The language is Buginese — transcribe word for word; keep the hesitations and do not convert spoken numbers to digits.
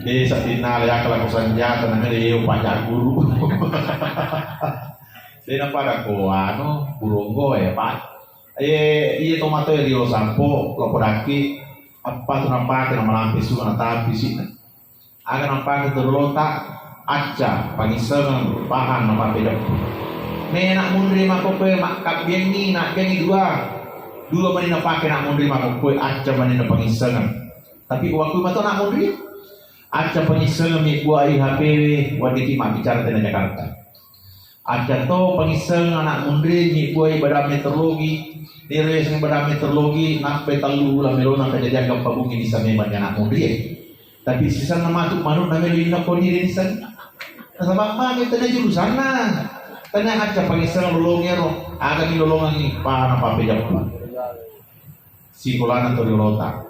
De' satinna le akala ko sanjata na mele yeo pajak guru. De' na pada ko anu buronggo ya, Pak. Eh, iya to mato ya rio sampo lo podaki apa tu napake na malampe sunga na tapi sih. Aga napake tu lolota acca pangissengeng bahan napapedeppu. Me nak munri makkokkoe makkabbiangngi nak biangngi dua. Dua mani napake nak munri makkokkoe acca mani napangissengeng. Tapi waktu mato nak munri acca pangissengeng mi buai H P W wadiki mabbicara tena Jakarta. Acca to pangisseng anak munri nyibuai badang meteorologi, nirese badang meteorologi, nappai tellu bulan melona kejadian gempa bumi di Sameman anak munri. Tapi sisanna matu manuk na melu inna koni ri lisan. Nasaba magi tena jurusanna. Tena acca pangisseng lolongero, aga ni lolongangi pana pape jappu. Sikolana to riolota.